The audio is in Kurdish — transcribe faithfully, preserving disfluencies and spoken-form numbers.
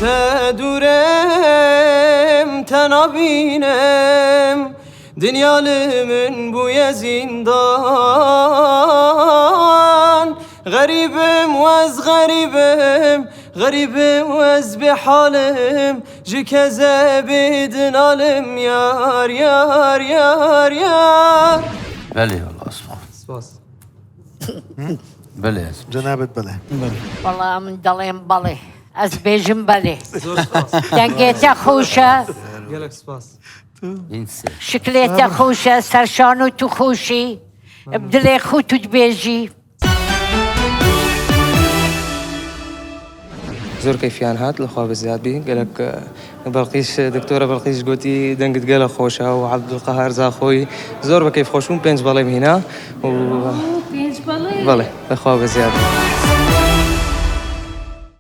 Te dûrem, te nabînim, dinya li min bûye zîndan. Xerîbim, wez xerîbim, xerîbim, wez bêhalim, ji kezebê dinalim, yar, yar, yar, yar. Belê wala Osman. Spas. Belê ez. Cenabet belê. Wala min dalên belê. Ez bêjim belê. Zor spas. Dengê te xweş e. Gelek spas. Înse. Şiklê te xweş e. Serşano tu xweş î. Bi dilê xwe tu dibêjî. Zor keyfiyan hat, li xwe bi ziyad bî. Gelek, e, Belqîş, Doktora Belqîş gotî, dengit gelek xweş e û Abdulqehar Zaxoyî zor bi keyf xweş bûn, pênc belê min hîna û Pênc belê. Belê, li xwe bi ziyad bî.